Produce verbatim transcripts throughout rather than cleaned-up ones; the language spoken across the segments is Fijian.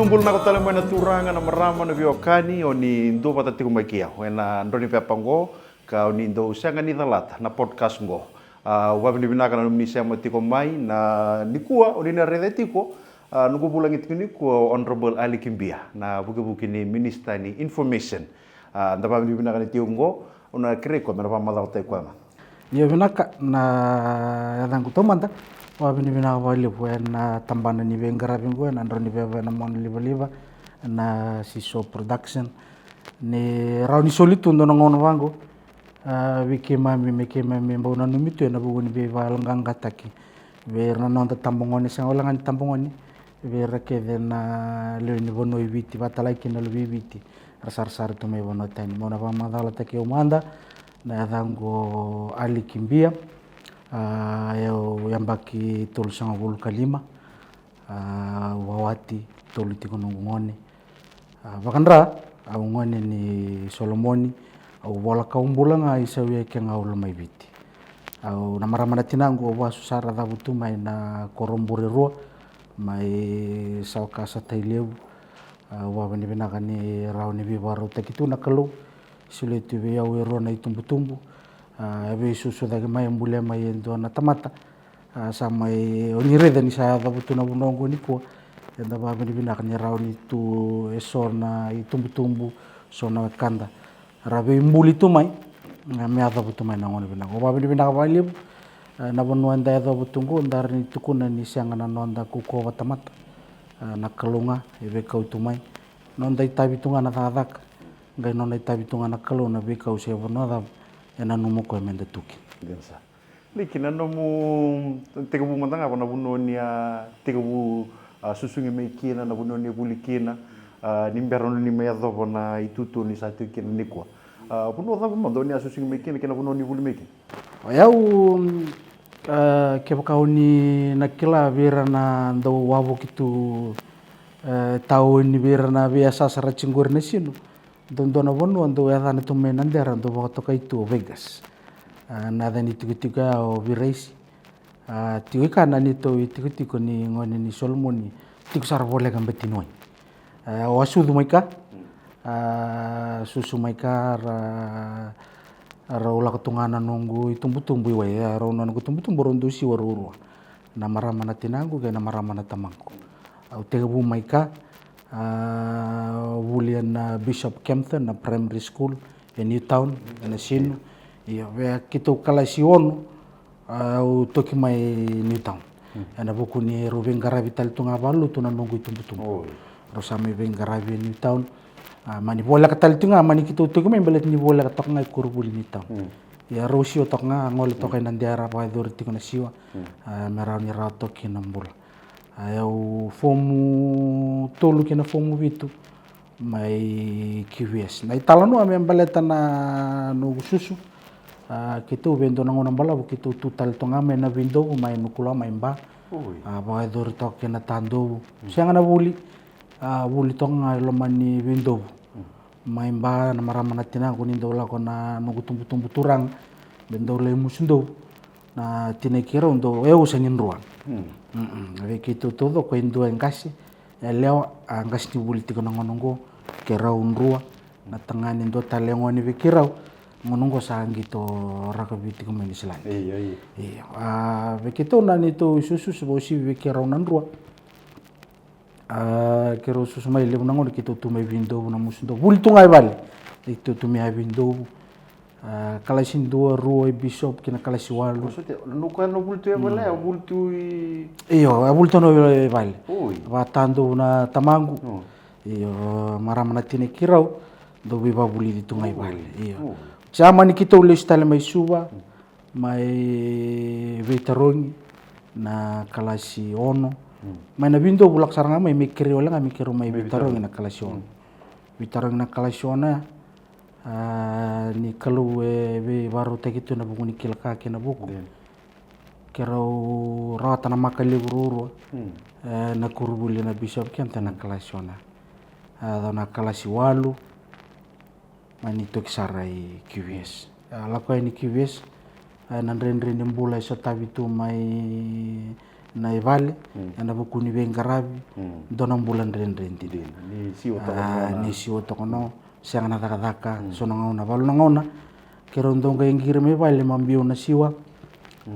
Bula vinaka tale mai na turaga, na marama, na veiwekani o ni duavata tiko mai kei au ena drau ni pepa oqo, ka o ni dau sega ni calata na podcast oqo. Au vakavinavinaka na nomuni sema tiko mai. Na nikua o ni na raica tiko, a, noqu vulagi tiko nikua o Honourable Ali Kibia, na vukevuke ni Minisita ni Information. A, da vakavinavinaka ni tiko oqo. Au na kerei koya me na vakamacalataki koya ga. Io, vinaka. Na yacaqu taumada, vakavinavinaka vakalevu ena tabana ni veiqaravi oqo ena drau ni veva ena monalivaliva, na Seesaw Production. Ni rawa ni soli tu dua na gauna vaqo, a, vei keimami, me keimami bau nanumi tu ena vuku ni veivakayaloqaqataki vei ira na noda tabagone, sega wale ga ni tabagone, vei ira kece na lewe ni vanua i Viti, vakatalai kina na luve i Viti, ra sarasara tu mai vanua tani. Meu na vakamacalataki au mada, na yacaqu o Ali Kibia, a, au yabaki tolusagavulu ka lima, a, au vawati, tolu tiko noqu gone. A, vakadra, au gone ni Solomoni, au vola kau bula ga i Sauia ke ga au loma i Viti. Au na marama na tinaqu, au vasu sara, cavutu mai na koro o Burewa, mai Sawakasa, Tailevu. Au vakavinavinaka ni rawa ni veivakarautaki tu na Kalou, solia tu vei au e rua na itubutubu. A, e veisusu cake mai, e bulia mai e dua na tamata. A, sa mai, o ni raica ni sa yacova tu na vanua oqo nikua. Eda vakavinavinaka ni rawa ni tu e so na itubutubu, so na wekada ra veibuli tu mai, a, me yacova tu mai na gauna vinaka. Au vakavinavinaka vakalevu, a, na vanua eda yacova tu oqo, da rawa ni tukuna ni sega na noda kaukauwa vakatamata. A, na Kalou ga e veikau tu mai. Noda itavi tu ga na cakacaka, qai nona itavi tu ga na Kalou na veikau se vanua cava e nanuma o koya meda tu kina. Dina sara. Liki, na nomu tekivu mada ga, na vanua ni a tekivu, a, susugi mai kina, na vanua ni vuli kina, a, ni bera ni mai yacova na itutu ni sa tiko kina nikua. A, vanua cava mada o ni a susugi mai kina kei na vanua ni vuli mai kina? O yau, a, kevaka o ni na kila vei ira na dau wavoki tu, e, taoni vei ira na veiyasayasa ra tiko qori na sinu. Dua, dua na vanua dau yacana tu mai Nadera, dau vakatokai tu o Vegas. A, na yaca ni tikotiko ya o Viraisi. A, tiko i ka na neitou itikotiko ni gone ni Solomoni, tiko sara voleka bati ni wai. A, au a sucu mai ka, a, susu mai ka, ra, rau lako tu ga na noqu itubutubu i wai, a, rau na noqu itubutubu rau dau siwa ruarua. Na marama na tinaqu kei na marama na tamaqu. Au tekivu mai ka, a, vuli ena Bishop Kempthorne, na primary school e Newtown, ena Sinu. Io, vei keitou kalasi ono, a, au toki mai Newtown. Ena vuku ni rau veiqaravi tale tu ga vakalotu na noqu itubutubu. Rau sa mai veiqaravi e Newtown. A, mani voleka tale tu ga, mani keitou toki mai baleta ni voleka toka ga e koronivuli Newtown. Ia rau siwa toka ga, a gole toka i Nadera, vakayacori tiko na siwa. A, me rawa ni rawa toka kina na bula. A, au fomu tolu kei na fomu vitu mai Q V S. Na italanoa me baleta na noqu susu. A, keitou vei dua na gauna balavu keitou tu tale toka ga mai na Veidovu, mai Nukula, mai Ba. A, vakayacori toka kei na Tadovu. Sega na vuli, a, vuli toka ga e loma ni Veidovu. Mai Ba, na marama na tinaqu ni dau lako na noqu tubutubu turaga me dau lai Musudovu. Na tina i keirau dau e usa ni Drua. Vei keitou taucoko e dua e qase, e lewa, a qase ni vuli tiko na gauna oqo, keirau Drua. Na tagane dua tale e gone vei keirau, gauna oqo sa qito rakavi tiko mai Niusiladi. Io, a, vei keitou na neitou isususu vakauasivi vei keirau na Drua. A, keirau susu mai levu na gauna keitou tu mai Veidovu, na Musudovu. Vuli tu ga e vale. Keitou tu mai Veidovu. A, kalasi dua, rua e Bishop kei na kalasi walu. Koya na vuli tu e vale, a vuli tu i. Io, a vuli tu na e vale. Vakatadovu na tamaqu. Io, marama na tina i keirau, dau veivakavulici tu ga i vale. Io. Sa mani keitou lesu tale mai Suva. Mai Veitarogi na kalasi ono. Mai na Veidovu lako sara ga mai, me kerei wale ga me keirau mai Veitarogi na kalasi ono. Veitarogi na kalasi ono ya, a, ni Kalou e veivakarautaki tu na vuku ni kila ka kei na vuku. Keirau rawata na maka levu ruarua. E, na koronivuli na Bishop Kempthorne na kalasi ono. A, na kalasi walu. Mani toki sara i Q V S. A, lako yani Q V S, a, na dredre ni bula e sotavi tu mai na ivale, ena vuku ni veiqaravi, dua na bula dredre dina. Ni siwa tokono, sega na cakacaka, so na gauna, valu na gauna keirau dau qai qiri mai vale ma biu na siwa.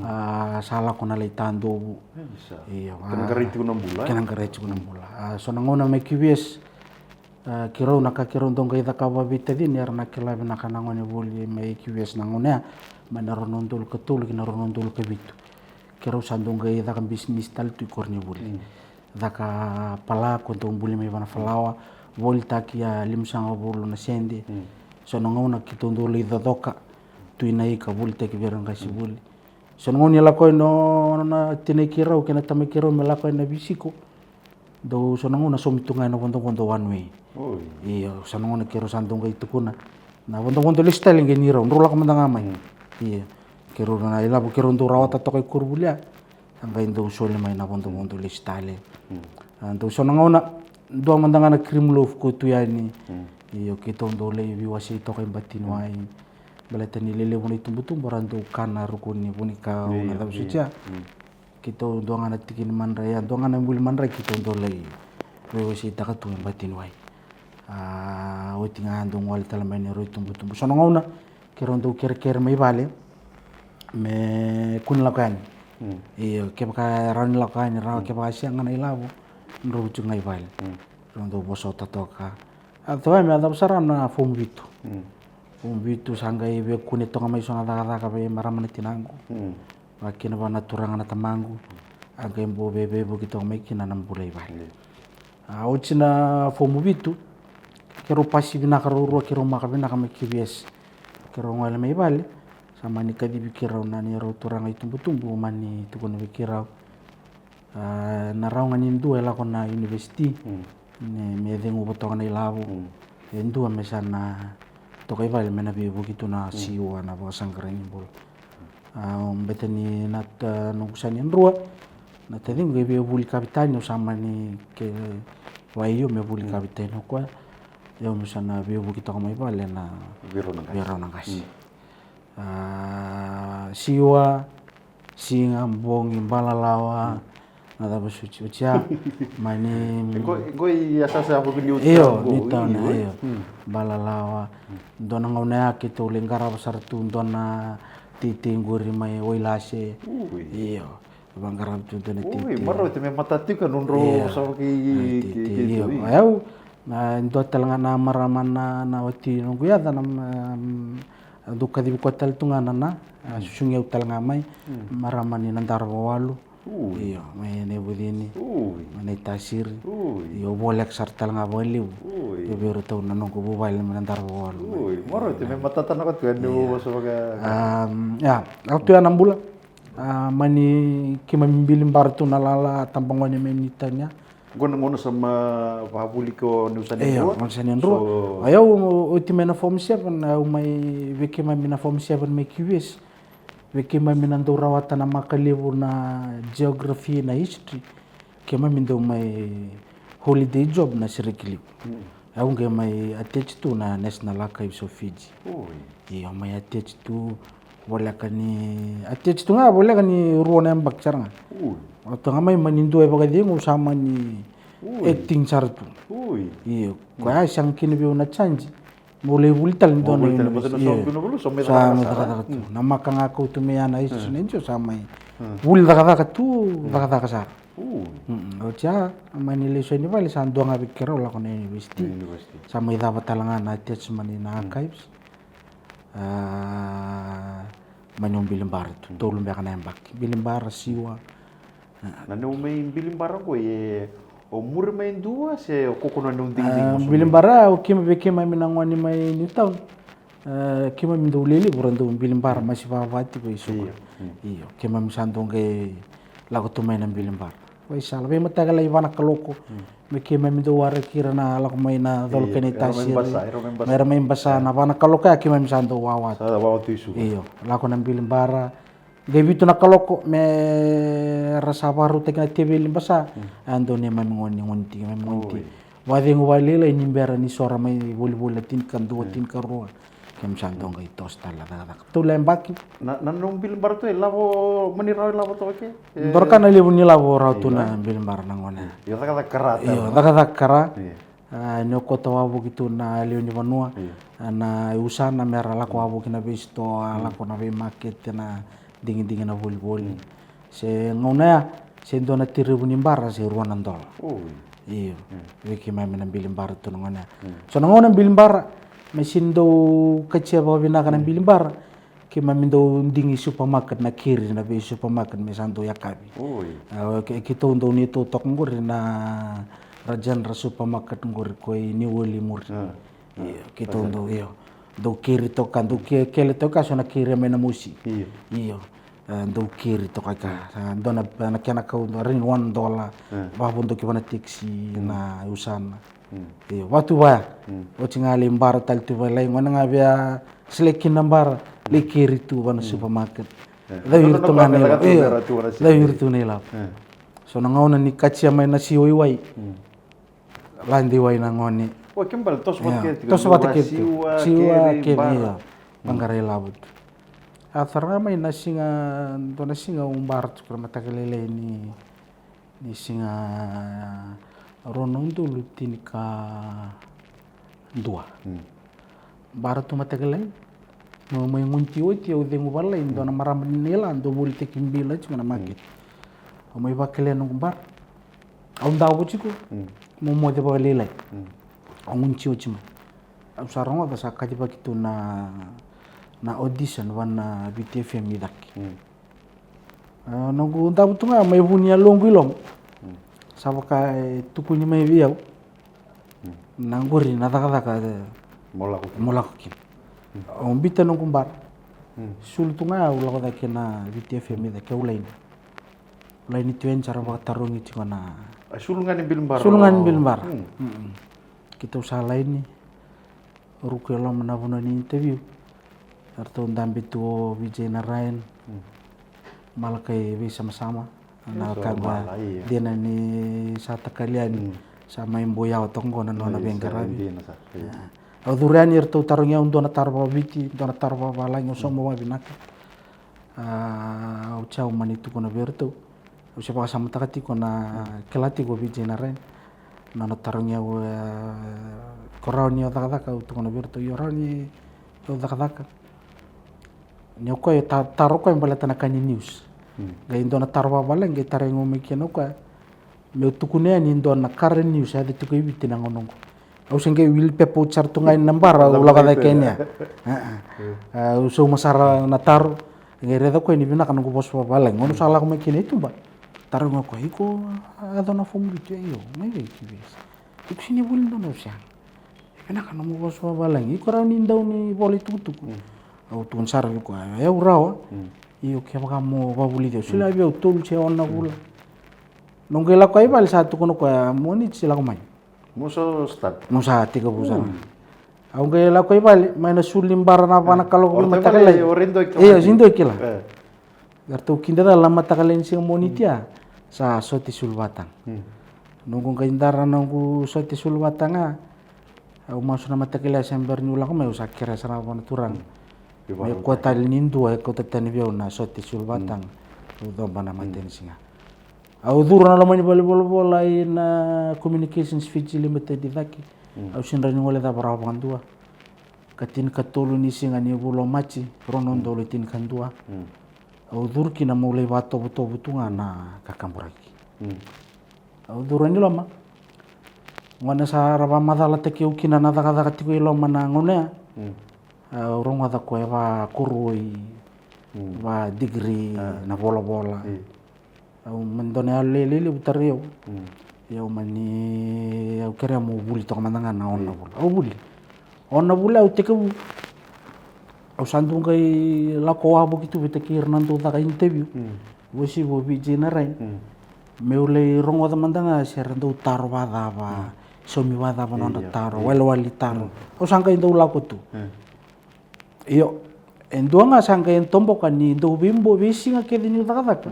A, sa lako na lai tadovu. Io, kena qarai tiko na bula. Kena qarai tiko na bula. A, so na gauna mai Q V S, a, keirau na ka keirau dau qai cakava veitacini, era na kila vinaka na gone voli mai Q V S na gauna ya, mai na rua na udolu ka tolu ki na rua na udolu ka vitu. Keirau sa dau qai caka bisinisi tale tu i koronivuli. Caka pala ko dau buli mai vana falawa, volitaki a limasagavulu na sede. So na gauna keitou dau lai cocoka tu i na ika volitaki vei ira na qasenivuli. So na gauna ni lako i na tina i keirau kei na tama i keirau me lako i na visiko, dau so na gauna somi tu ga i na vodovodo one way. Io, so na gauna keirau sa dau qai tukuna na vodovodo lesu tale qai ni rau, drau lako mada ga mai. Io, keirau na ilavo keirau dau rawata toka i koronivuli ya. Sa qai dau soli mai na vodovodo lesu tale. A, dau so na gauna dua mada ga na cream loaf ko tu yani. Io, keitou dau lai veiwasei toka i Batiniwai. Baleta ni lelevu na itubutubu ra dau kana ruku ni vunikau na cava soti ya. Keitou dua ga na tiki ni madrai, a, dua ga na buli madrai keitou dau lai veiwaseitaka tu e Batiniwai. A, oti ga dau gole tale mai ni rau itubutubu. So na gauna keirau dau kerekere mai vale me kua ni lako yani. Io, kevaka rawa ni lako yani, rawa, kevaka sega na ilavo, drau tiko ga i vale. Rau dau vosota toka. A, toka me yacova sara na fomu vitu. Fomu vitu sa qai vekune toka mai so na cakacaka vei marama na tinaqu. Vakakina vua na turaga na tamaqu. A qai bau veivuke toka mai kina na bula i vale. A, oti na fomu vitu, keirau pasi vinaka rau rua, keirau maka vinaka mai Q V S. Keirau gole mai vale, sa mani kacivi keirau na neirau turaga itubutubu, mani tukuna vei keirau. A, na rawa ga ni dua e lako na university, me ceguva toka na ilavo. E dua me sa na toka i vale me na veivuke tu na siwa, na vakasaqarai ni bula. A, beta ni na noqu sa ni drua, na taciqu qai via vuli kavetani, au sa mani ke vakaio me vuli kavetani o koya. Ia au me sa na veivuke toka mai vale na vei rau na qase. A, siwa, siga, bogi, balalawa, na cava soti, oti ya. Mani qo, qo i yasayasa ya vaka ni oti. Io, ni tauna, io. Balalawa. Dua na gauna ya keitou lai qarava sara tu dua na teitei qori mai Wailase. Io. Vaqaravi tu dua na teitei. Marau te me matata tiko nodrau sa vaka i teitei. Io. Au, na dua tale ga na marama na wati noqu yaca na, a, dau kacivi koya tale tu ga na, na, a, susugi au tale ga mai. Marama ni Nadara Vakawalu. Io, mai Naivucini, mai Naitasiri. Io, voleka sara tale ga vakalevu. Io, vei iratou na noqu vuvale mai Nadara Vakawalu. Marau te me matata na ka tu e ni vosa vaka. A, ia, au tu ya na bula. A, mani keimami bilibara tu na lala tabagone mai ni tania. Qo na gauna sa ma vakavuli ko ni usa ni drua. Io, gauna sa ni drua. A, au oti mai na form seven, au mai vei keimami na form seven mai Q V S. Vei keimami na dau rawata na maka levu na geography, na history. Keimami dau mai holiday job na sereki levu. Au qai mai attach tu na National Archives of Fiji. Io, mai attach tu, voleka ni attach tu ga, voleka ni rua na yabaki sara ga. Au toka mai mani dua e vakacegu, au sa mani acting sara tu. Io, koya sega kina vei au na charge. Mo lai vuli tale ni dua na university. Io, sa mai cakacaka tu. Na maka ga kautu mai ya na history na N G O sa mai vuli cakacaka tu, cakacaka sara. Oti ya, mani lesu yani vale sa dua ga vei keirau lako na university. Sa mai cava tale ga na attachment na archives. A, mani au bilibara tu, tolu beka na yabaki. Bilibara, siwa. Na neu mai bilibara qo e o muri mai dua se o kaukaua na neu digidigi? Bilibara, o keimami, vei keimami na gone mai Newtown. A, keimami dau lelevu ra dau bilibara, masi vava tiko i Suva. Io, keimami sa dau qai lako tu mai na bilibara. Vakasala, veimataka lai va na kaloko. Me keimami dau waraki ira na lako mai na colo kei na itasi. Me ra mai basa, na va na kaloko ya keimami sa dau wawa tu. Io, lako na bilibara. Qai vitu na kaloko me ra sa vakarautaki na teveli basa. A dau neimami gone, gone tiki, keimami gone tiki. Vakacegu vakalailai ni bera ni so ra mai volivoli na tinikadua, tinikarua. Keimami sa dau qai toso tale na cakacaka. Tou lai yabaki. Na, na nomu bilibara tu e lavo, mani rawa e lavo toka ke? E dua na ka na levu ni lavo rawa tu na bilibara na gone. Io, cakacaka kara tale. Io, cakacaka kara. Io. A, ni o koto wavoki tu na lewe ni vanua. Io. A, na usana me ra lako wavoki na veisitoa, lako na veimakete, na digidigi na volivoli. Se gauna ya, se dua na terevu ni bara se rua na dola. Io. Vei keimami na bilibara tu na gauna ya. So na gauna bilibara, me sini dau katia vakavinaka na bilibara, keimami dau digi supermarket, na keri na vei supermarket me sa dau yakavi. Keitou dau ni tou toka qori na Rajendra supermarket qori ko i Niuoli muri. Io, keitou dau, io. Dau keri toka, dau kele toka so na keri mai na mosi. Io. Dau keri toka ka. Dua na kena kau dau rini one dollar. Vavodoki vana taxi na usana. Io, vatu vaya. Oti ga lai bara tale tu vaya lai gona ga via seleki na bara. Lai keri tu vana supermarket. Dau iri tu ga na ilavo. Dau iri tu na ilavo. So na gauna ni katia mai na siwaiwai. Ladi wai na gone. Ua kebale toso vata kece tiko. Toso vata kece tiko. Siwa keri, bara. Vaqara ilavo tu. A tara ga mai na siga, dua na siga au bara tiko na mataka lailai ni, ni siga rua na udolu tinikadua. Bara tu mataka lailai. Meu mai gunu tiko oti au cegu valai dua na marama ni na ila dau volitaki bila tiko na maketi. Au mai vakelea noqu bara. Au davo tiko mo moce vakalailai. Au gunu tiko oti mai. Au sa rogoca sa kacivaki tu na, na audition vana Viti FM i cake. Noqu davo tu ga mai vu ni yaloqu i loma. Sa vaka e tukuni mai vei au. Na qori na cakacaka mo lako kina. Au bita noqu bara. Sulu tu ga au lako cake na Viti FM i cake au laini. Laini tu yani sa ra vakatarogi tiko na. A sulu ga ni bilibara. Sulu ga ni bilibara. Keitou sa laini. Ruku e loma na vanua ni interview. Eratou dabe tu o Vijay Narayan. Malakai Veisamasama. Na ka qo dina ni sa takali yani. Sa mai boi yawa toka qo na nona veiqaravi. Au curu yani eratou tarogi au dua na taro vakaviti, dua na taro vakavalagi, au sauma vakavinaka. Au tau mani tukuna vei iratou. Au se vakasamataka tiko na kila tiko o Vijay Narayan. Nona tarogi au, ko rawa ni o cakacaka, au tukuna vei iratou io rawa ni o cakacaka. Ni o koya e taro koya baleta na ka ni news. Qai dua na taro vakavalagi qai tarogi au mai kina o koya. Meu tukuna yani dua na current news e yaco tiko i Viti na gauna oqo. Au se qai wili pepa oti sara tu ga ina bara au lako cake yani ya. Au sauma sara na taro. Qai raica koya ni vinaka noqu vosa vakavalagi. Gauna au sa lako mai kina i tuba. Tarogi au koya iko a yaco na fomu Viti? Io, mai vei ki vei? Iko sini vuli dua na usega. E vinaka nomu vosa vakavalagi. Iko rawa ni dau ni vola itukutuku? Au tukuna sara vei koya e au rawa. Io kevaka mo vakavulici au, solia vei au tolu se ono na vula. Noqu qai lako i vale sa tukuna o koya Moniti lako mai. Mo sa start. Mo sa tekivu sara. Au qai lako i vale mai na sulu ni bara na va na kaloko vei mataka lailai. Io, si dua kila. Eratou kidacala na mataka lailai ni siga Moniti ya sa sote sulu vataga. Noqu qai dara noqu sote sulu vataga. Au masu na mataka lailai se bera niu lako mai au sa kerea sara vua na turaga. Me kua tale ni dua e kauta tani vei au na sote sulu vataga. Au coba na matanisiga. Au curu na loma ni valenivolavola ina Communications Fiji Limited i cake. Au se dra ni gole cava rawa vakadua. Ka tinikatolu ni siga ni vula o Maji, rua na udolu tinikadua. Au curu kina meu lai vakatovotovo tu ga na kakaburaki. Au curu yani loma. Gone sa ra vakamacalataki au kina na cakacaka tiko i loma na gauna ya. Au rogoca koya e vakoroi, vadigiri na volavola. Au mani dua na yalo lelevu tarai au. Ia au mani, au kerea meu vuli toka mada ga na ono na vula. Au vuli. Ono na vula au tekivu. Au sa dau qai lako wavoki tu vata kei ira na dau caka interview. Vosi vo Vijay Narayan. Meu lai rogoca mada ga se ra dau taro vacava, saumi vacava nodra taro, walewale ni taro. Au sa qai dau lako tu. Io, e dua ga sa qai e toboka ni dau veibo, veisiga kece niu cakacaka.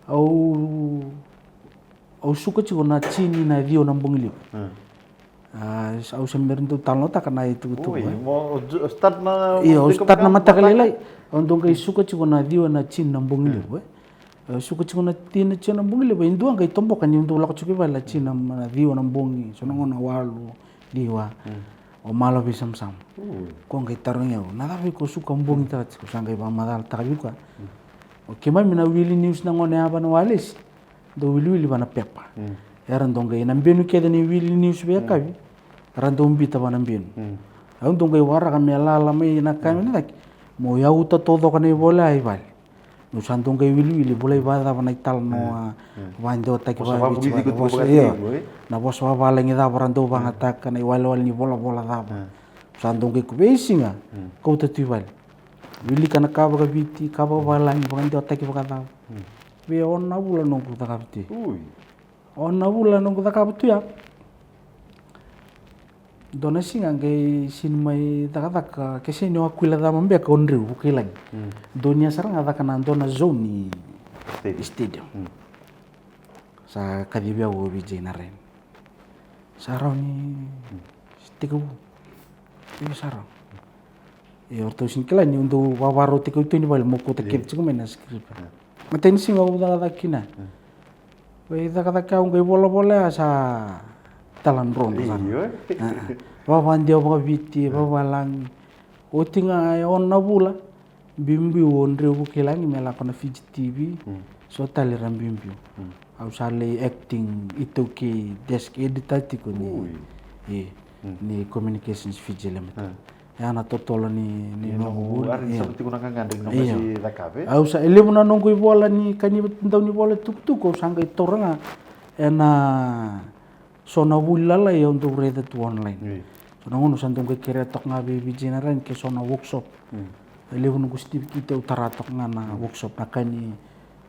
Au, au suka tiko na tini na ciwa na bogi levu. A, au se bera dau talanoataka na itukutuku. Oi, e. Mo, o ju-, o start na, io, au start na mataka lailai. Au dau qai suka tiko na ciwa na tini na bogi levu, e. Au suka tiko na tini na tini na bogi levu, e dua qai toboka ni dau lako tiko i vale na tini na, na ciwa na bogi, so na gauna walu, ciwa. Mm. O malo veisamasama. Ui. Ko qai tarogi au, na cava iko suka bogi taka tiko, sa qai vakamacalataka vei koya. Mm. O keimami na wili news na gauna yava na walesi. Dau wiliwili va na pepa. Mm. Era dau qai na benu kece ni wili news veiyakavi. Mm. Era dau bita va na benu. Mm. Au dau qai waraka me lala mai na ka me na cake. Mo yau ta taucoka na ivola ya i vale. Au sa dau qai wiliwili, volai vakacava na italanoa, mm, mm, vakadewataki vakaViti, io. Na vosa vavalagi cava ra dau vagataka, na iwalewale ni volavola cava. Mm. Au sa dau qai ku veisiga, mm, kauta tu i vale. Wilika na ka vakaViti, ka vakavalagi, vakadewataki vakacava. Mm. Vei ono na vula noqu cakava tu. Ui. Ono na vula noqu cakava tu ya. Dua na siga qai sini mai cakacaka, ke sini o Akuila Cama beka o Dreu Vukailagi. Mm. Donuya sara ga caka na dua na zone ni stadium. Stadium. Mm. Sa kacivi au o Vijay Narayan. Sa rawa ni, mm, tekivu. Io, sa rawa. Io, ratou sini kila ni au dau vavarau tekivu tu ni vale mo kauta kece tiko mai na script. Io. Matai ni siga au cakacaka kina. Io. Vei cakacaka au qai volavola ya sa taladrodro sara. Io. A, a. Vakadewa vakaViti, io, vakavalagi. Oti ga e ono na vula, biubiu o Dreu Vukailagi me lako na Fiji T V, mm, so tale ra biubiu. Mm. Au sa lai acting iTaukei desk editor tiko ni, ui, e, mm, ni Communications Fiji Limited. Mm. Ya na totolo ni, ni, ni noqu, noqu vuli, ari, io, sa tiko na gagadre ni noqu, io, si cakava. Au sa, e levu na noqu ivola ni ka ni dau ni vola tukutuku, au sa qai taura ga ena so na vuli lalai au dau raica tu online. Io. So na gauna au sa dau qai kerea toka ga vei Vijay Narayan ke so na workshop. Mm. E levu noqu certificate au tara toka ga na, mm, workshop, na ka ni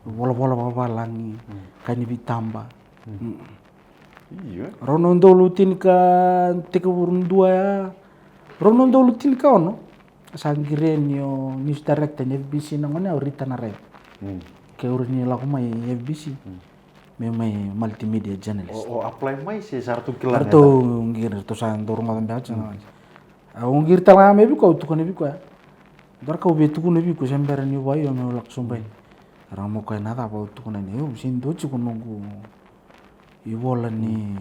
volavola vakavalagi, mm, ka ni veitaba. Mm. Mm. Io. Rua na udolu tinika, tekivu dua ya. Rua na udolu tinikaono. Sa qiri ni o news director ni F B C na gauna ya o Rita Narayan. Mm. Ke ura ni lako mai F B C. Mm. Me mai multimedia journalist. O, o apply mai se sa ratou kila? Ratou qiri, ratou sa dau rogoca beka tiko. Mm. Au qiri tale ga mai vei koya, au tukuna vei koya. Dua na ka au via tukuna vei iko se bera niu vakaio meu lako sobu yani. Ra mo koya na cava, au tukuna ni au sini dua tiko noqu ivola ni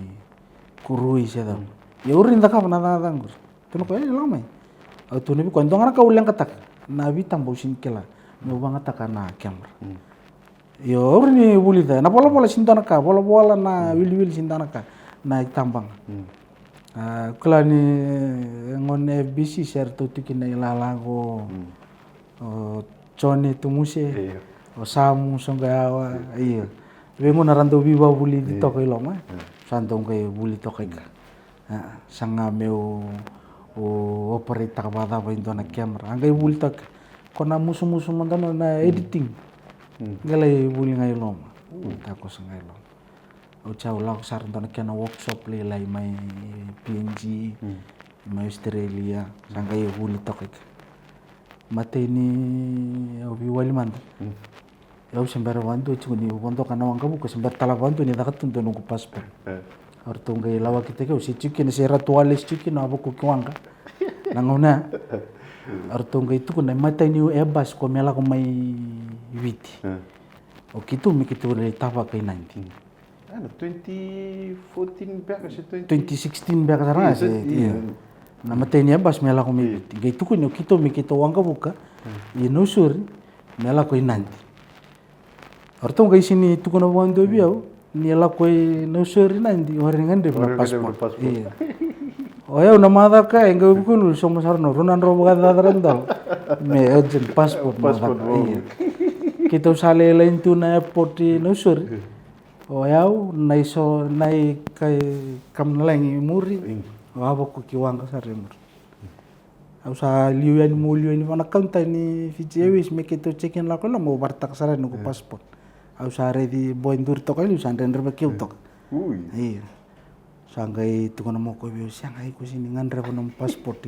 kurui se cava. Ia au rawa ni cakava na cakacaka qori. Tukuna o koya, e, lako mai. Au tukuna vei koya, dua ga na ka au leqataka, na veitaba au sini kila. Meu vagataka na camera. Mm. Io, au rawa ni vulica. Na volavola sini dua na ka, volavola, na, mm, wiliwili sini dua na ka. Na itaba ga. Mm. A, kila ni, e, gone F B C se ratou tiko kina i Lalaqo. Mm. O Jone Tumuse, io, o Samu Soqoyawa, io. Vei gauna ra dau veivakavulici, io, toka i loma, io, sa dau qai vuli toka i ka. Mm. A, saga meu, o, operate-taka vakacava e dua na camera. A qai vuli toka. Ko na musumusu mada na, na, mm, editing. Mm. Qai lai vuli ga i loma. Mm. Takoso ga i loma. Oti au lako sara dua na kena workshop lailai mai P N G, mm, mai Australia, sa qai vuli toka i ka. Matai ni au veiwali mada. Mm. Au se bera vakadua tiko ni vodoka na waqavuka, se bera tale vakadua ni caka tu dua noqu passport. E. Au ratou qai lawakitaki au, se tiko kina, se ratou a lesi tiko kina, a vakuki waqa. Na gauna ya. Au ratou qai tukuna, matai ni Airbus ko me lako mai Viti. E. O keitou me keitou lai tavaka i Nadi. Mm. Ah, na twenty fourteen beka se twenty, twenty sixteen beka sara ga, io, se, twenty, io. Io. Na matai ni Airbus me lako mai, io, Viti. Qai tukuni o keitou me keitou waqavuka, mm, i Nausori, me lako i Nadi. O ratou qai sini tukuna vakadua vei au, mm, ni lako i Nausori, Nadi, o ira ni gadrevi na passport. O ira ni gadrevi na passport. Io. O yau na macawa ka, e qai vukulu, sauma sara na rua na drau vakacaca ra dau. Me urgent passport, passport macawa ka, io. Keitou sa lai line tu na airport i Nausori. Io. O yau, na iso, na ikai kam na lagi i muri, mm, o a vakuki waqa sara i muri. Au sa liu yani, meu liu yani vua na kaunta ni Fiji Airways, me keitou check in lako i loma, meu vakaraitaka sara yani noqu, mm, passport. Au sa raici boy duri toka i liu, sa dredrevaki au, mm, toka. Ui. Io. Sa qai tukuna mai o koya vei au, sega, iko sini gadreva nomu passport.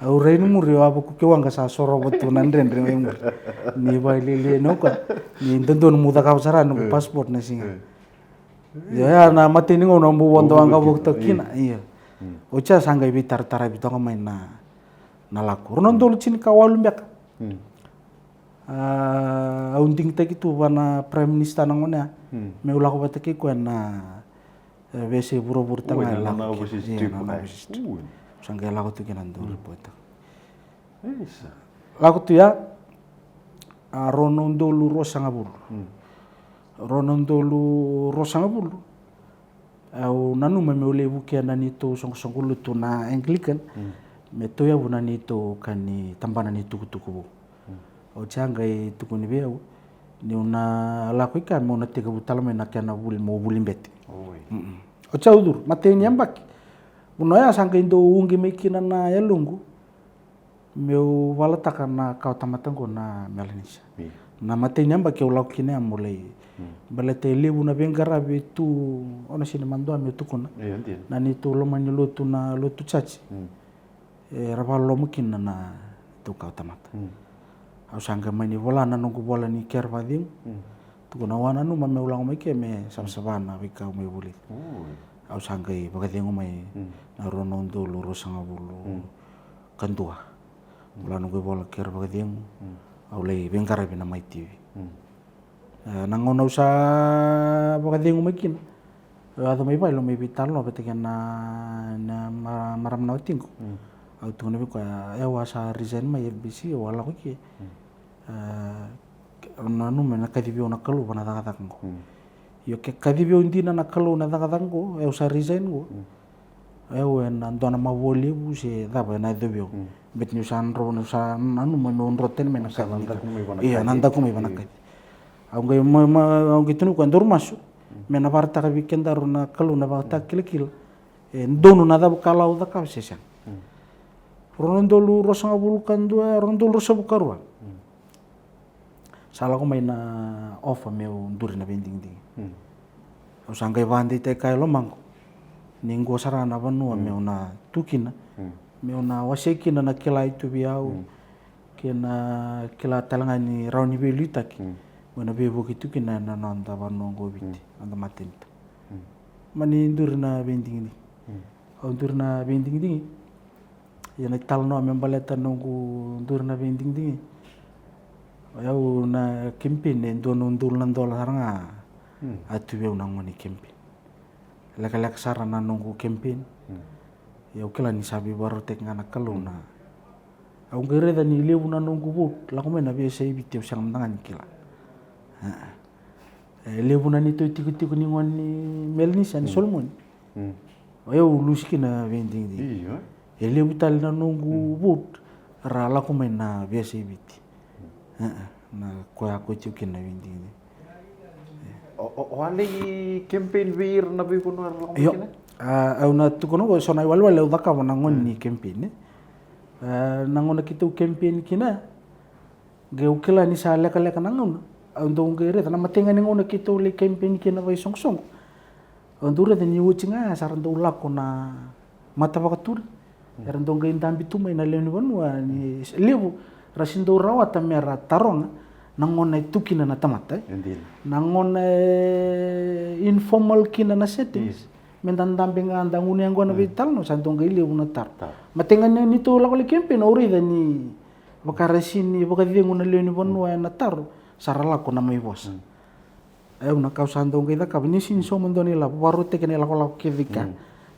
Au rai i muri, au a vakuki waqa sa sorova tu na dredre mai muri. Ni vakalialiai au ka, ni dodonu meu cakava sara noqu, eh, passport na siga. Eh. Io, ya na imatai ni gauna au bau vodo waqavuka toka kina. Io. Oti ya sa qai veitarataravi toka mai na, na lako. Rua na udolu tinikawalu beka. A, au digitaki tu vua na Prime Minister na gauna ya. Meu lako vata kei koya na, e, veiyasai vuravura tale ga e lako kina. Io, na overseas trip. Sa qai lako tu kina dau report. Lako tu ya, a, rua na udolu ruasagavulu. Rua na udolu ruasagavulu. Au nanuma meu lai vukea na neitou soqosoqo lotu na Anglican, me tauyavu na neitou ka ni tabana ni tukutuku vou. Oti ya qai tukuni vei au niu na lako i kea meu na tekivu tale mai na kena vuli, meu vuli bete. Oti ya au curu, matai ni yabaki. Vanua ya sa qai dau uqi mai kina na yaloqu meu valataka na kawa tamata qo na Melanesia. Na matai ni yabaki au lako kina ya meu lai. Baleta e levu na veiqaravi e tu, au na sega ni madua meu tukuna. Na neitou loma ni lotu na lotu church, era vakaloloma kina na neitou kawa tamata. Au sa qai mani vola na noqu vola ni kere vakacegu. Tukuna au a nanuma meu lako mai ke me savasava na veika au mai vulica. Au sa qai vakacegu mai na rua na udolu ruasagavulu ka dua. Vola noqu ivola kere vakacegu, au lai veiqaravi na Mai T V. E, na gauna au sa vakacegu mai kina, au yaco mai vale, au mai veitalanoa vata kei na, na ma-, marama na watiqu. Au tukuna vei koya, e, au a sa resign mai F B C, au a lako i ke. E, au nanuma me na kacivi au na Kalou va na cakacaka qo. Io, ke kacivi au dina na Kalou na cakacaka qo, e, au sa resign qo. Au ena dua na mavoa levu se cava ena yacovi au. Beti niu sa dro, niu sa nanuma meu dro tani mai na kaci. Io, na daku mai va na kaci. Au qai, ma, ma, au qai tukuna vei koya, daru masu. Me na vakaraitaka vei kedaru na Kalou na vakatakilakila. E donu na cava ka lau cakava se sega. Rua na udolu ruasagavulu ka dua, rua na udolu ruasagavulu ka rua. Sa lako mai na offer meu duri na veidigidigi. Au sa qai vakadeitaka e lomaqu ni qo sara na vanua meu na tu kina, meu na wasea kina na kila e tu vei au, kei na kila tale ga ni rawa ni veiliutaki. Meu na veivuke tu kina ena noda vanua qo Viti, noda matanita. Mani duri na veidigidigi. Au duri na veidigidigi. Ia na italanoa me baleta noqu duri na veidigidigi. O yau na campaign e dua na udolu na dola sara ga a tu vei au na gauna ni campaign. Lekaleka sara na noqu campaign. Ia au kila ni sa veivakarautaki ga na Kalou na. Au qai raica ni levu na noqu vote lako mai na veiyasai Viti au sega mada ga ni kila. E levu na neitou itikotiko ni gone ni Melanesia ni Solomoni. O yau lusi kina veidigidigi. E levu tale na noqu vote ra lako mai na veiyasai Viti. Na koya ko tiko kina veidigidigi. O, o, o a lai campaign vei ira na veivanua era lako mai kina? Au na tukuna ko so na iwalewale au cakava na gone ni campaign. Na gone keitou campaign kina. Qai au kila ni sa lekaleka na gauna. Au dau qai raica na matai ga ni gauna keitou lai campaign kina vakaisoqosoqo. Au dau raica ni oti ga sa ra dau lako na mata vakaturi. Era dau qai dabe tu mai na lewe ni vanua ni levu. Ra si dau rawata me ra taroga na gauna e tu kina na tamata. Na gauna e informal kina na settings. Me da dabe ga da gunu yaqona veitalanoa sa dau qai levu na taro. Matai ga ni neitou lako lai campaign au raica ni vaka ra si ni vakacegu na lewe ni vanua ena taro sa ra lako na mai vosa. Au na ka au sa dau qai cakava ni si ni sauma dua na ilavo vakarautaki na ilakolako kece i ka. Na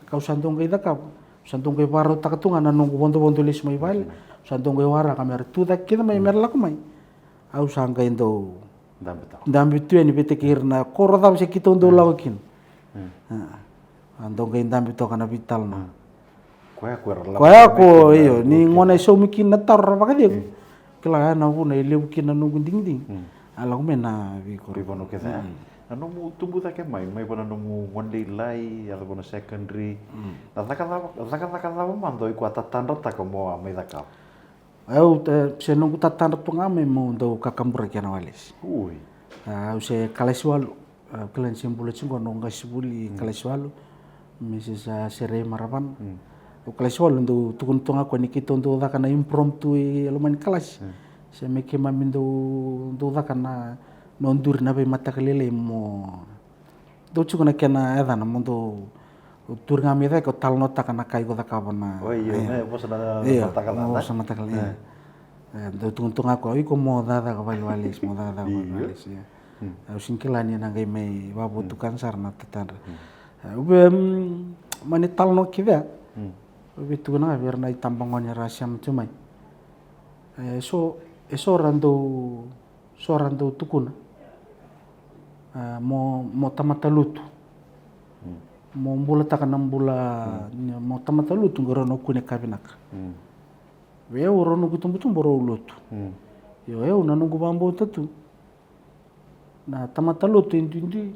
ka au sa dau qai cakava au sa dau qai vakarautaka tu ga na noqu vodovodo lesu mai vale. Au sa dau qai waraka me ra tu cake kece mai me ra lako mai. Au sa qai dau dabe tu yani vei teki ira na koro cava se keitou dau lako kina. A dau qai dabe toka na veitalanoa. Koya ko io ni gona e saumi kina na taro ra vakacegu. Kila ya na vuna e levu kina na noqu digidigi. A lako mai na veikoro. Na nomu tubu cake mai mai vana nomu gone lailai yaco vana secondary. Na cakacaka cava mada o iko a tatadrataka mo a mai cakava? Au se noqu tatadra tu ga mai meu dau kakaburaki ena walesi. Au se kalasi walu. Au kila ni se bula tiko noqu qasivuli kalasi walu. Mrs Serei Maravana. Au kalasi walu dau tukuna tu ga koya ni keitou dau caka na impromptu e loma ni kalasi. Se me keimami dau dau caka na noduri na veimataka lailai mo dau tiko na kena yacana mo dau O turi ga mai cake, o talanoataka na ka iko cakava na. O, io, e, na vosa na, na io, matakala, na vosa na matakala, io. E. E, dau tugutugu ga ko, iko mo cakacaka valeniwalesi, mo cakacaka valeniwalesi, io. Mm. E, au sega ni kila ni na qai mai vakavotukana sara na tatadra. Mm. E, au via, mm, mani talanoa kece ya. Mm. Au via tukuna ga vei ira na itabagone era sema tu mai. E, so, e so ra dau so ra dau tukuna, a, mo, mo tamata lotu. Mm. Mo bulataka na bula, mm, ni, mo tamata lotu, qo rau na kune ka vinaka. Mm. Vei au, rau noqu itubutubu rau lotu. Mm. Io, au na noqu vakabauta tu na tamata lotu e duidui,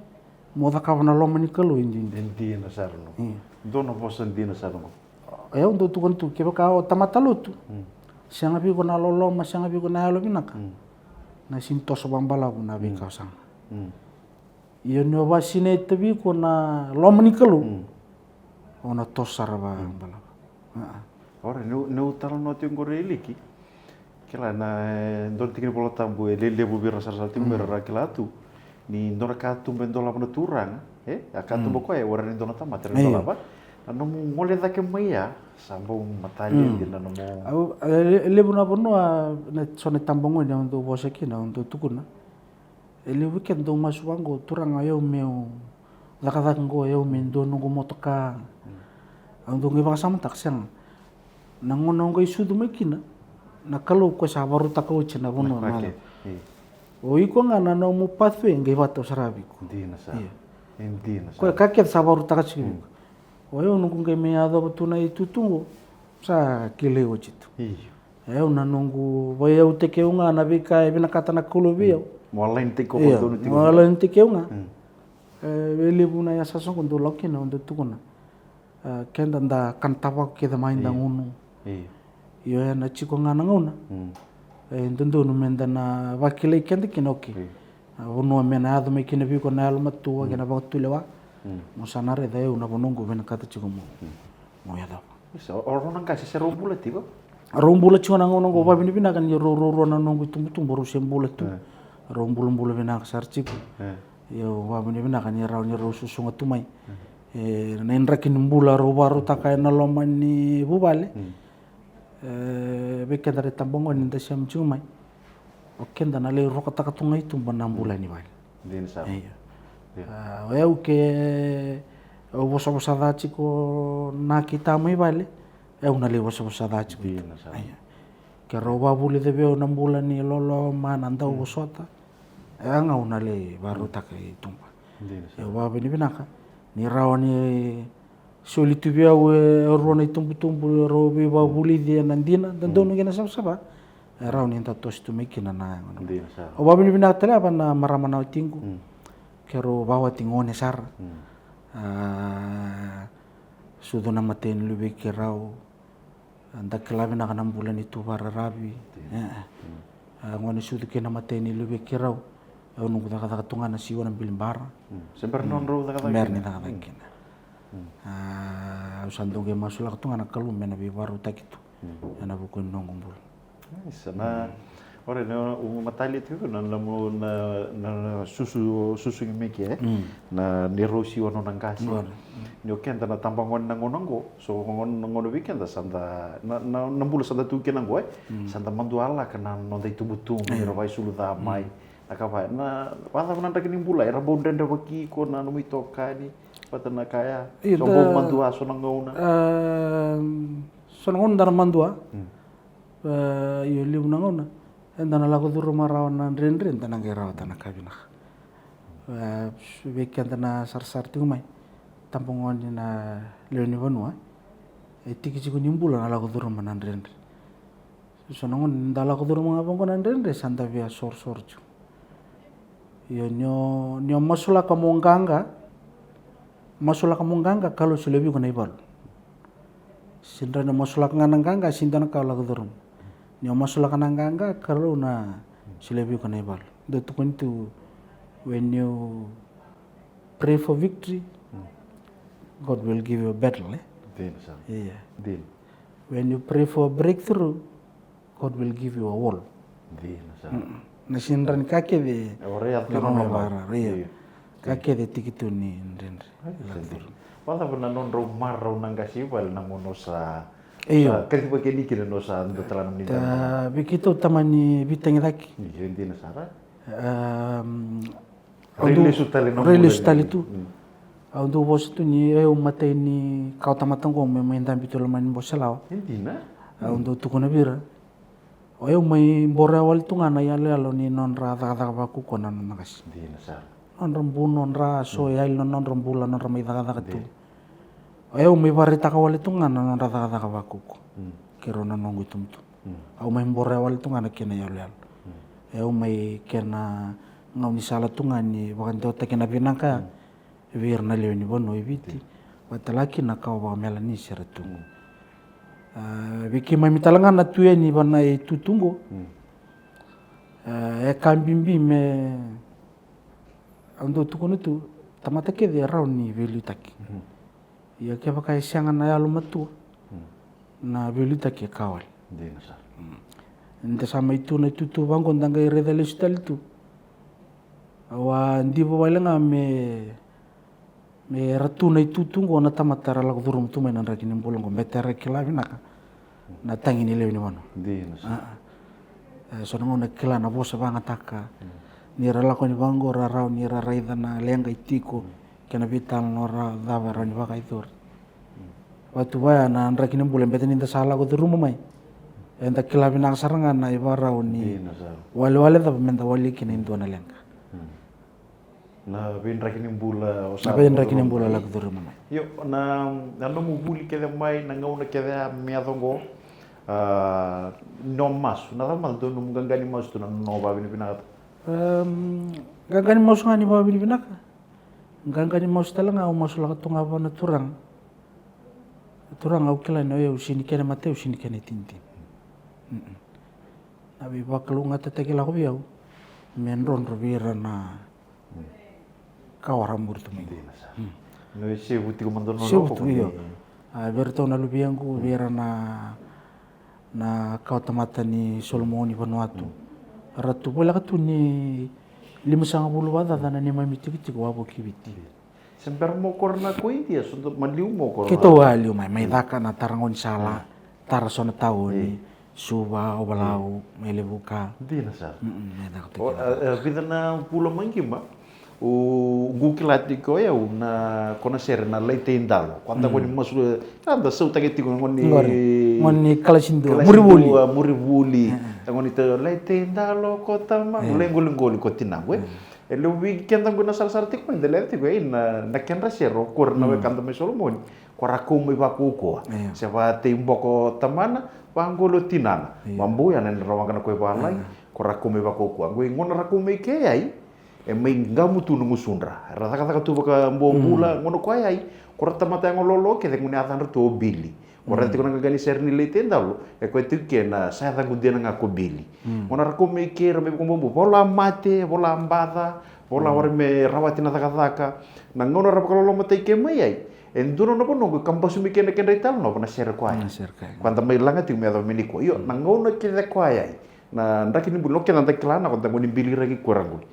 mo cakava na loma ni Kalou e duidui. E dina sara, no. Io. Dua na vosa dina sara, no. E, au dau tukuna tu, kevaka o tamata lotu, mm, sega vei iko na loloma, sega vei iko na yalo vinaka, mm, na sega ni toso vakabalavu na veika, mm, o saga. Mm. Ia ni o vakasinaita vei iko na loma ni Kalou, mm, o na toso sara vakabalavu. Mm. A, a. Ora, niu, niu talanoa tiko qori e Liki, kila na, e, dua na tiki ni Vola Tabu e lelevu vei ira sarasara tiko, mm, me ra kila tu ni dua na katuba e dolava na Turaga, e? A katuba, mm, koya e warai ni dua na tamata era, io, dolava. Na nomu gole cake mai ya, sa bau matalia, mm, dina na nomu. Au, e, e levu na vanua, na so na itabagone au dau vosa kina, au dau tukuna. E levu keda dau masu vaqo, Turaga, o yau meu cakacaka qo, o yau me dua noqu motoka. Mm. Au dau qai vakasamataka, sega. Na gauna o qai sucu mai kina, na Kalou koya sa vakarautaka oti na vanua, na ka, na, io. O iko ga na nomu pathway qai vakatau sara vei iko. Dina sara. Io. E dina sara. Koya ka kece sa vakarautaka tiko vei iko. Mm. O yau noqu qai mai yacova tu na itutu qo, sa kilai oti tu. Io. E, au na noqu vaiyautaki au ga na veika e vinakata na Kalou vei au. Mm. Mo align-taki au, io, donu tiko, mo align-taki au ga. Mm. E, e levu na yasayasa qo dau lako kina, au dau tukuna. E, keda da kana tavako kece mai, io, da gunu. Io. Io, ena tiko ga na gauna. Mm. E dodonu meda na vakilai keda kina, okay. Io. A, vanua me na yaco mai kina vei iko na yalomatua, mm, kei na vakatulewa. Mm. Mo sa na raica, au na vanua qo vinakata tiko mo, mm, mo yacova. Isa, o, o rau na qase se rau bula tiko? Rau bula tiko na gauna qo, mm, vakavinavinaka ni rau, rau, rau na noqu itubutubu, rau se bula tu. E. Rau bulabula vinaka sara tiko. E. Io, vakavinavinaka ni rawa ni rau susuga tu mai. Mm. E, na idraki ni bula rau vakarautaka ena loma ni vuvale. Mm. E, vei keda na itabagone da sema tiko mai, o keda na lai rokotaka tu ga i tuba na bula ni vale. Dina sara. Io. Io. A, o yau ke, au vosavosa ca tiko na kei ta mai vale, au na lai vosavosa ca tiko i tuba. Dina sara. Io. Ke rau vakavulica vei au na bula ni loloma, na dau, mm, vosota, e, ga au na lai vakarautaka i tuba. Dina sara. Au vakavinavinaka ni rawa ni soli tu vei au e rua na itubutubu e rau veivakavulici ena dina, da donu, mm, kei na savasava. E rawa ni da toso tu mai kina na gauna. Dina sara. Au vakavinavinaka tale vua na marama na watiqu. Mm. Keirau vakawati gone sara. Mm. A, sucu na imatai ni luvei keirau. Da kila vinaka na bula ni tuva raravi. Dina. E, e. Mm. A, gone sucu kei na imatai ni luvei keirau. Au noqu cakacaka tu ga na siwa na bilibara. Mm. Se bera, mm, nodrau cakacaka, bera ni kina, cakacaka, mm, kina. Mm. A, au sa dau qai masulaka tu ga na Kalou me na veivakarautaki tu. Mm. Ena vuku ni noqu bula. Isa, na, mm, ora na, au matalia tiko na, na, na, na, na susu, susugi mai ke, e? Mm. Na, ni rau siwa nona qase. Ora. Mm. Ni o keda na tabagone na gauna qo, so gauna, gauna vei keda sa da, na, na, na bula sa da tu kina qo, e? Mm. Sa da madua laka na noda itubutubu, mm, ni ra vakaisulu ca mai. Mm. Na ka va, na, vakacava na draki ni bula, era bau dredrevaki iko na nomu itokani, vata na ka ya. Io, so da bau madua so na gauna. A, so na gauna da na madua. Mm. E, io, levu na gauna eda na lako curuma rawa na dredre, da na qai rawata na ka vinaka. E, vei keda na sarasara tiko mai, tabagone, na lewe ni vanua, e tiki tiko ni bula na lako curuma na dredre. So na gauna da lako curuma ga vaqo na dredre, sa da via sorosoro tiko. Io, ni o, ni o masulaka mo qaqa, masulaka mo qaqa, Kalou solia vei iko na ivalu. Sega ni o masulaka ga na qaqa, sega ni dua na ka o lako curuma. Ni o masulaka na qaqa, Kalou na solia vei iko na ivalu. Da tukuni tu, when you pray for victory, mm, God will give you a battle, e? Dina sara. Io. Dina. When you pray for a breakthrough, God will give you a wall. Dina sara. Mm. Na sega ni dua na ka kece, e, o rai yaco tu na nomu, io. Io. Ka kece tiki tu ni dredre. Vakacava na nodrau marau na qase i vale na gauna o sa, io, sa kaciva kina kina na o sa dua tale na mani dana? Vei keitou tamani veitagicaki. Io, dina sara. Rai lesu tale na, rai lesu tale tu. Au dau vosa tu ni au matai ni kawa tamata qo me mai dabe tu loma ni bose lawa. E dina. Au dau tukuna vei ira, o yau mai boroya wale tu ga na iyaloyalo ni nodra cakacaka vakaukaua na nona qase. Dina sara. Nodra bu, nodra so e yali na nodra bula, nodra mai cakacaka tu. O yau mai vakaraitaka wale tu ga na nodra cakacaka vakaukaua. Kei rau na noqu itubutubu. Au mai boroya wale tu ga na kena iyaloyalo. O yau mai kena gaunisala tu ga ni vakadewataki na vinaka ya vei ira na lewe ni vanua e Viti. Vata laki na kawa vakamelanisi era tu. A, vei keimami tale ga na tu yani vana e tutu qo. A, e ka bibi me au dau tukuna tu, tamata kece e rawa ni veiliutaki. Ia kevaka e sega na yalomatua, na veiliutaki e ka wale. Dina sara. Ni da sa mai tu na itutu vaqo da qai raica lesu tale tu. Au a diva wale ga me, me ra tu na itutu qo na tamata ra lako curuma tu mai na draki ni bula qo, beta era kila vinaka na tagi ni lewe ni vanua. Dina sara. E so na gauna kila na vosa vagataka. Ni ra lako ni vaqo ra rawa ni ra raica na leqa e tiko. Kei na veitalanoa ra cava e rawa ni vakayacori. Vatu vaya na draki ni bula, beta ni da sa lako curuma mai, eda kila vinaka sara ga na ivakarau ni walewale cava me da wali kina e dua na leqa. Na veidraki ni bula o sa, na veidraki ni bula lako curuma mai. Io, na, na nomu vuli kece mai na gauna kece a me yaco oqo, a, no masu na cava mada dua nomu qaqa ni masu tu na nona vakavinavinaka? Qaqa ni masu ga ni vakavinavinaka. Qaqa ni masu tale ga au masulaka tu ga vua na Turaga. Turaga, au kila ni o yau sega ni kena matai, au sega ni kena itinitini. Na veivakalougatataki lako vei au me drodro vei ira na kawa ra muri tu mai. Dina sara. Ni o sevu tiko mada na, sevu tu, io. A, vei iratou na luvequ, vei ira na na kawa tamata ni Solomoni, Vanuatu. Ra tu voleka tu ni limasagavulu vakacaca na neimami tikotiko wavoki Viti. Se bera mo kora na ko Idia, so maliu mo kora. Keitou a liu mai, mai caka na tara gaunisala, tara so na taoni, Suva, Ovalau, mai Levuka. Dina sara. Vica na vula mai qima. O qu kila tiko o yau na ko na sere na Laitei Dalo. Ko a da goni masu, a da sautaki tiko goni, goni kalasi dua, muri vuli. Muri vuli. Da goni ta Laitei Dalo ko tama, lai qoliqoli ko tinaqu e. E levu vei keda qo na sarasara tiko mai da lewe tiko e na, na kedra sere o kora na wekada mai Solomoni. Ko ra kau mai vakaukauwa se vakatei boko tamana, vaqoli o tinana. Vabau ya na nodra waqa na koi valagi. Ko ra kau mai vakaukauwa qo i gona ra kau mai ke yai. E mai gamu tu na gusudra, era cakacaka tu vakabobula, gona koya yai, ko ra tamata yago lolo kece gona yacadra tu o Bili. Ko ra tiko na qaqa ni sere ni Laitei Dalo, e koya tiko ke na sa yacaqu dina ga ko Bili. Gona ra kau mai ke ra mai vakabobula, vola mate, vola baca, vola wara me rawati na cakacaka. Na gauna ra vakalolomatai ke mai yai, e dua na nona vanua qo ka basu mai ke na kedra italanoa na sere koya yai. Koya da mai laga tiko me yacova me nikua. Io, na gauna kece koya yai. Na draki ni bula, o keda da kila na ko da goni biliraki kua ra qoli.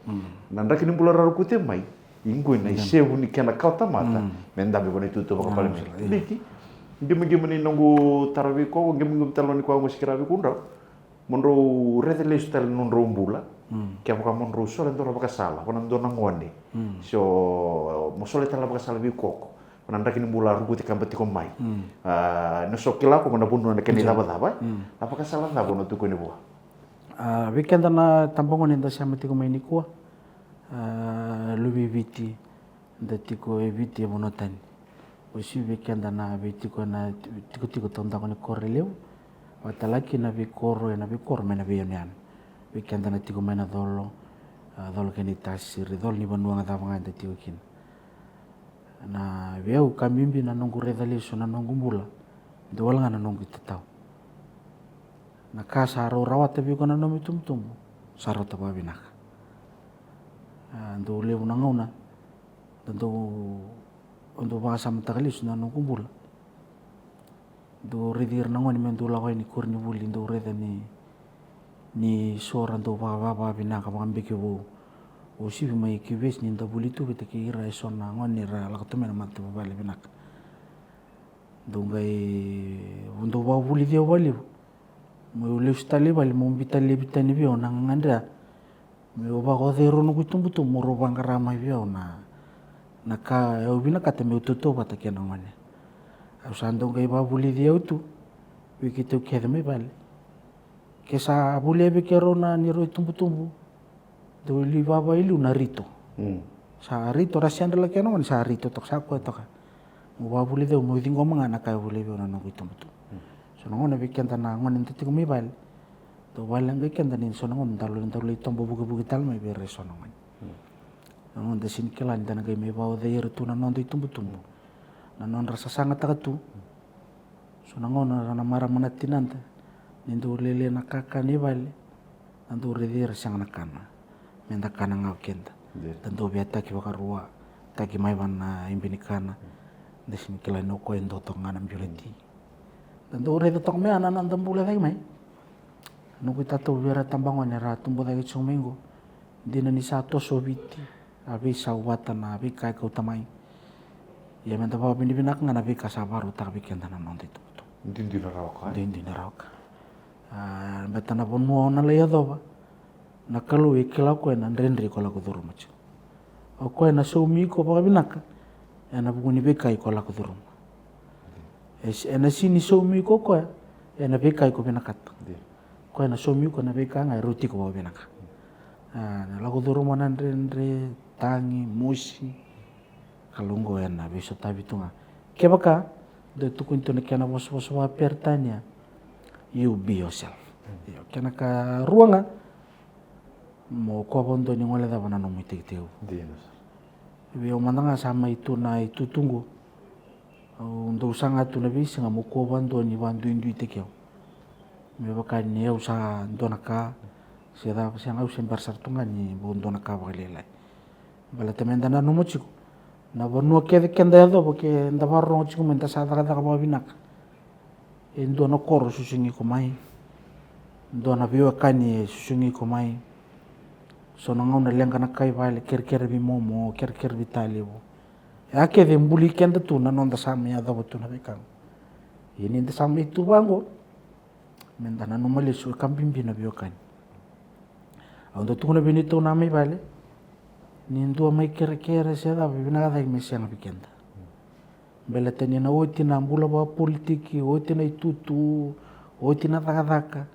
Na draki ni bula ra rukute mai i qoi na isevu ni kena kawa tamata me dabe vana itutu vakapalemeni. Liki, qimaqima ni noqu tara vei koya, qimaqima tale ni koya qo sikira vei kodrau. Mo drau rece lesu tale na nodrau bula. Kevaka mo drau sole dua na vakasala vana dua na gone, so mo sole tale na vakasala vei koko. Na draki ni bula a rukute kaba tiko mai. A, na so kila ko na vanua na kena icavacava. Na vakasala cava o na tukuni vua? A, vei keda na tabagone da sema tiko mai nikua, a, luve i Viti, da tiko e Viti e vanua tani. Oi, vei keda na veitiko ena tikotiko taudaku ni koro e levu, vata laki na veikoro, ena veikoro mai na veiyanuyanu. Vei keda na tiko mai na colo, a, colo kei na itasiri, colo ni vanua ga cava ga eda tiko kina. Na vei au ka bibi na noqu raica lesu na noqu bula, dua wale ga na noqu itatau. Na ka sa rau rawata vei iko na nomu itubutubu, sa rauta vakavinaka. A, dau levu na gauna da dau, au dau vakasamataka lesu na noqu bula. Dau raici ira na gone me dau lako yani koronivuli, dau raica ni, ni so ra dau vakavakavinaka, vakabeke vou. Uasivi mai Kivesi ni da vuli tu vata kei ira e so na gone ni ra lako tu mai na matavuvale vinaka. Dou qai dou vakavulici au vakalevu meu lesu tale i vale, meu biuta laivi tani vei au na gagadre, meu vakaocei rau noqu itubutubu, mo rau vaqara mai vei au na, na ka au vinakata meu tautauvata kei na gone. Au sa dou qai vakavulici au tu vei keitou kece mai vale. Ke sa volia vei keirau na neirau itubutubu, dou lai vava i liu na rito. Sa rito, ra sedra la kena gone, sa rito toka, sa koya toka. Mo vakavulici au meu ciqoma ga na ka e volia vei au na noqu itubutubu. So na gauna vei keda na gone da tiko mai vale, dau vakaleqai keda ni so na gauna da lai, da lai tobo vukivuki tale mai vei ira e so na gone. Na gauna da sega ni kila ni da na qai mai vakaocei ira tu na noda itubutubu, na nodra sasagataka tu. So na gauna ra na marama na tinada ni dau lailai na kakana i vale, na dau raici ira sega na kana, me da kana ga o keda. Da dau via taki vakarua, taki mai vana ibe ni kana. Da sega ni kila ni o koya e dua toka ga na biu na ti. Da dau raica toka mai ya na noda bula cake mai. Noqu itatau vei ira tabagone era tubu cake tiko mai qo, dina ni sa toso o Viti, a veisau vata na veika e kauta mai. Ia me da vakavinavinaka ga na veika sa vakarautaka vei keda na noda itubutubu. Duidui na rawa ka. Duidui na rawa ka. A, baleta na vanua o na lai yacova, na Kalou e kila o koya na dredre iko lako curuma tiko. O koya na saumi iko vakavinaka ena vuku ni veika iko lako curuma. E na sega ni saumi iko o koya ena veika iko vinakata. O koya na saumi iko ena veika ga e rauti iko vakavinaka. A, na lako curuma na dredre, tagi, mosi, Kalou qo ena veisotavi tu ga. Kevaka dau tukuni tu na kena vosavosa vakaperitania, you be yourself. Io, kena karua ga, mo kua vakadua ni gole cava na nomu itekitekivu. Vei au mada ga sa mai tu na itutu qo, au dau saga tu na veisiga mo kua vakadua ni vakaduiduitaki au. Me vaka ni au sa dua na ka se cava, sega, au se bera sara tu ga ni bau dua na ka vakalailai. Baleta me da nanuma tiko na vanua kece keda yacova, ke da vakarorogo tiko mai, da sa cakacaka vakavinaka, e dua na koro susugi iko mai, dua na veiwekani e susugi iko mai. So na gauna leqa na ka i vale, kerekere veimomo, kerekere veitalevu. E a kece e buli keda tu na noda sa mai yacova tu na veika qo. Ia ni da sa mai tu vaqo, me da nanuma lesu e ka bibi na veiwekani. Au dau tukuna vei neitou na mai vale, ni dua mai kerekere se cava, vinaka cake me sega vei keda. Baleta ni na oti na bula vakapolitiki, oti na itutu, oti na cakacaka,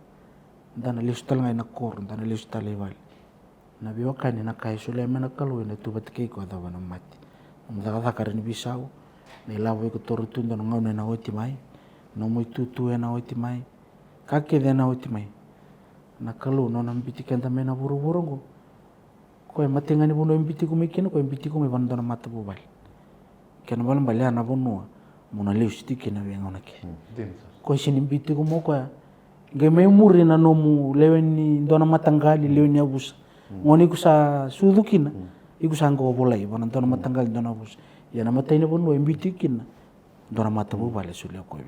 da na lesu tale ga ina koro, da na lesu tale i vale. Na veiwekani na ka e solia mai na Kalou, ena tu vata kei iko, yacova na mate. Nomu cakacaka rawa ni veisau, na ilavo iko toro tu, dua na gauna ena oti mai, nomu itutu ena oti mai, ka kece ena oti mai. Na Kalou nona biuti keda mai na vuravura oqo, koya e matai ga ni vanua e biuti iko mai kina, koya e biuti iko mai vua na dua na matavuvale. Kena ibalebale ya na vanua mo na lesu tiko kina veigauna kece. Koya e sega ni biuti iko mai o koya, qai mai muri na nomu lewe ni dua na mataqali, lewe ni yavusa. Gone iko sa sucu kina, iko sa qai volai vua na dua na mataqali, dua na yavusa. Ia na matai ni vanua e biuti iko kina, dua na matavuvale e solia o koya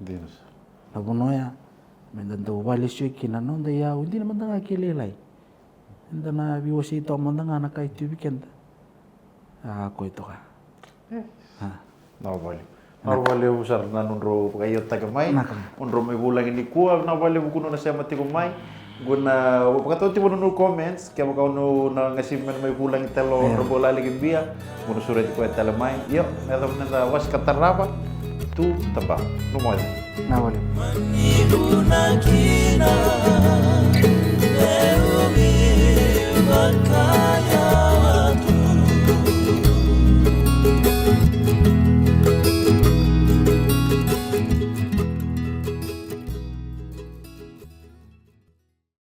vei iko. Na vanua ya me da dau vakalesuya kina na noda iyau, dina mada ga ke lailai. Eda na veiwasei toka mada ga na ka e tu vei keda. A, koya toka. Na vale. Na vale sara na nodrau vakaiotaka mai. Nodrau mai vulagi nikua, na vale vuku nona sema tiko mai. Qo na vakatau tiko na nodrau comments, kevaka o na qasivi me na mai vulagi tale o Honorable Aliki Bia, qo na sureti koya tale mai. Io, me yacova na noda wasa ka tarava, tu taba. Na vale.